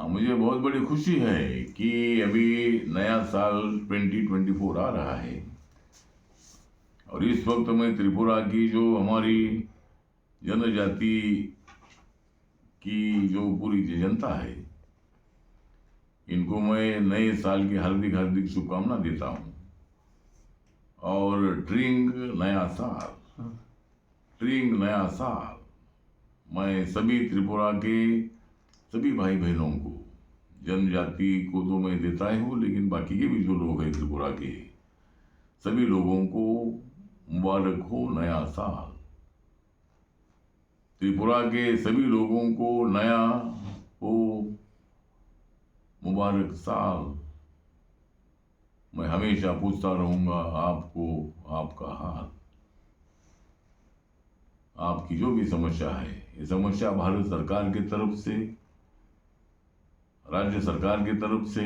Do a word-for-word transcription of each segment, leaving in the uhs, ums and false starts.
मुझे बहुत बड़ी खुशी है कि अभी नया साल ट्वेंटी ट्वेंटी फ़ोर आ रहा है और इस वक्त मैं त्रिपुरा की जो हमारी जनजाति की जो पूरी जनता है, इनको मैं नए साल की हार्दिक हार्दिक शुभकामना देता हूँ। और ट्रिंग नया साल, ट्रिंग नया साल, मैं सभी त्रिपुरा के सभी भाई बहनों को, जनजाति को तो मैं देता ही हूँ, लेकिन बाकी के भी जो लोग हैं त्रिपुरा के, सभी लोगों को मुबारक हो नया साल। त्रिपुरा के सभी लोगों को नया हो मुबारक साल। मैं हमेशा पूछता रहूंगा आपको आपका हाल। आपकी जो भी समस्या है, ये समस्या भारत सरकार की तरफ से, राज्य सरकार की तरफ से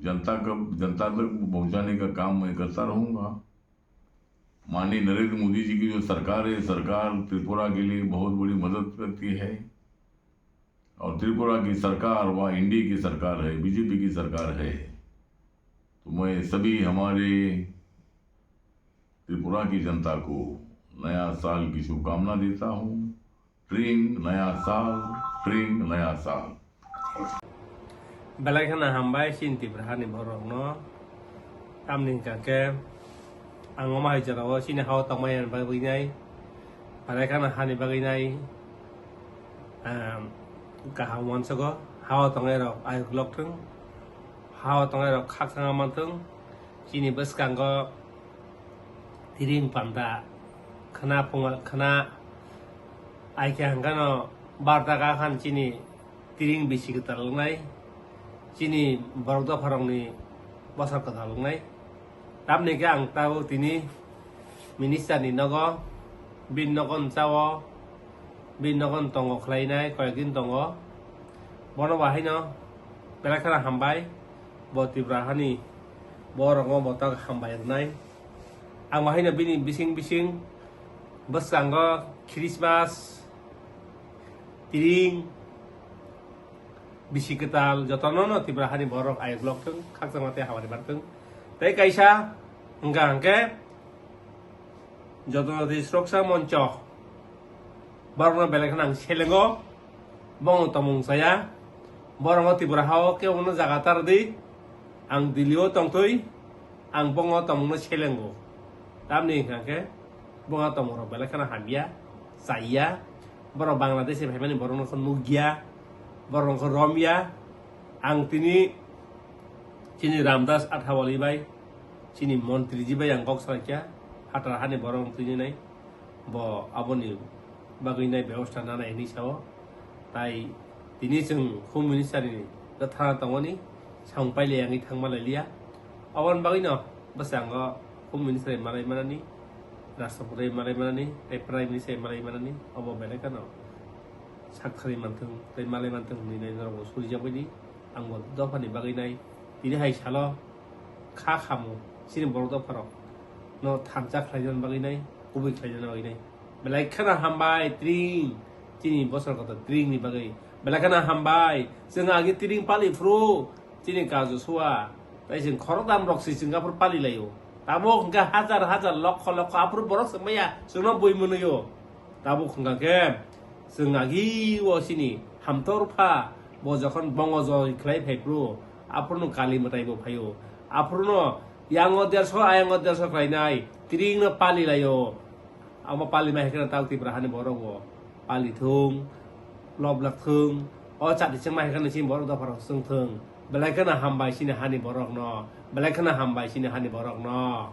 जनता का, जनता तक पहुंचाने का काम मैं करता रहूंगा। माननीय नरेंद्र मोदी जी की जो सरकार है, सरकार त्रिपुरा के लिए बहुत बड़ी मदद करती है। और त्रिपुरा की सरकार वह एनडीए की सरकार है, बीजेपी की सरकार है। तो मैं सभी हमारे त्रिपुरा की जनता को नया साल की शुभकामना देता हूँ। ट्रिंग नया साल, ट्रिंग नया साल। Belai kheno hambai chini Tipra hani borok no. Tamni hwnkha khe ang omo hai jora o chini hao tongmani bagwi nai. Belai kheno hani bagwi nai. Kaham uansugo hao tongnai rok ayuk lok thung. Hao tongnai rok khakchangma manthung. Chini bwskango tiring panda khna phunga khna aikhe hwnkhe no barda kakhan chini tiring bisi kwtal wngnai, chini borok dopharokni bosor kwtal wngnai. Tamni khe ang tabuk tini minister ni nogo, bini nogo nwchao, bini nogo tongo khlainai koyekdin tongo. Bono bahaino belai kheno hambai, bo Tripura hani borokno bo tak hambai rwnai. Ang bahaino bini bising bising bwskango Christmas, tiring, bisi kwtal jotono no Tripura hani borok ayuk lok thung, khakchangma tei hamari bar thung. Tei kaisa hwnkha hwnkhe Joto Jati Sroksa Moncho, borokno belai kheno ang selengo, bono tongmung chaya, borokno Tripura hao kebono jaga tar di, ang Delhi o tongtwi, ang bono tongmungno selengo. Tamni hwnkha khe bono tongmungrok belai kheno hamya, chaya, borok Bangladesh ni phaimani borokno khe nukya, borokno khe romya, ang tini chini Ramdas Athawale bai, chini montri ji bai ang kok salaikha, phataro hani borok twi nai, bo aboni bagwi nai bebosta nanai hinwi sao. Tai tini chwng Home Minister ni thana tongmani samung pailai yangwi thangma lailiya. Aboni bagwino bwskango Home Minister bai malai manani, Rashtrapati bai malai manani, tei Prime Minister bai malai manani, obo belai kheno sak thani manthung tei malai manthung hinwi nai norokbo surijak baidi. Ang bo dophani bagwi nai tini hai salo kha khamu chini borok dopharok no thansa khlaina bagwi nai, kubui khlaina bagwi nai. Belai kheno hambai tring chini bosor kotor tring ni bagwi. Belai kheno hambai, chwng agi tring pali phuru chini kajo sua, tai chwng khorokdam rok si chwng aphuru pali laio. Tabuk hwnkhe hajar hajar lokho lokho aphuru borok chwng maya chwngno bui mwnwio. Tabuk hwnkha khe chwng agi o chini hamtor pha bo jokhon bongo joi khlai phai phuru, aphuru no kali mwtai bo phaio. Aphuru no yango derso, ayango derso khlainai, tring no pali laio. Amo pali mai kheno tabuk Tripura hani borok bo pali thung, lob lak thung, o chati chwng mai kheno chini borok dopha rok chwng thung. Belai kheno hambai chini hani borok no, belai kheno hambai chini hani borok no.